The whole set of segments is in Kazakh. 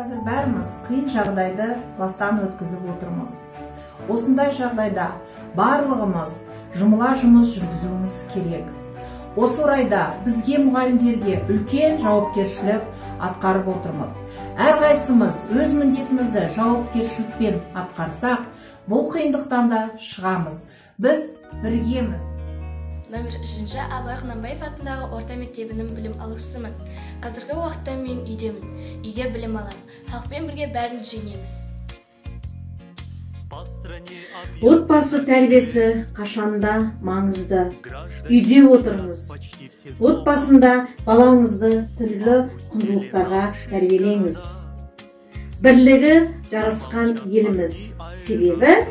Қазір бәріміз қиын жағдайды бастан өткізіп отырмыз. Осындай жағдайда барлығымыз жұмыла жұмыс жүргізуіміз керек. Осы орайда бізге, мұғалімдерге, үлкен жауапкершілік атқарып отырмыз. Әрқайсымыз өз міндетімізді жауапкершілікпен атқарсақ, бұл қиындықтан да шығамыз. Біз біргеміз. Номер 3 Абай Құнанбаев атындағы орта мектебінің білім алушысымын. Қазіргі уақытта мен үйдемін. Үйде білім аламын. Халықпен бірге бәрін жеңеміз. Отбасы тәрбиесі қашанда маңызды. Үйде отырыңыз. Отбасында балаңызды түрлі құндылықтарға тәрбиелеңіз. Бірлігі жарасқан еліміз. Себебі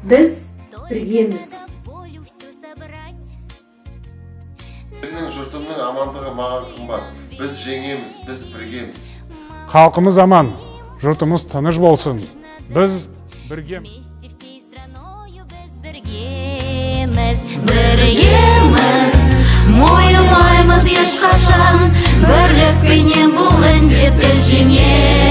біз біргеміз. Волю всю собрать. Менің жұртымның амандығы маған қымбат. Біз жеңеміз, біз біргеміз. Халқымыз аман, жұртымыз тыныш болсын. Біз біргеміз. Вместе всей страною біз біргеміз, біргеміз. Мойымаймыз ешқашан, бірлікпенен бұл індетті жеңеміз.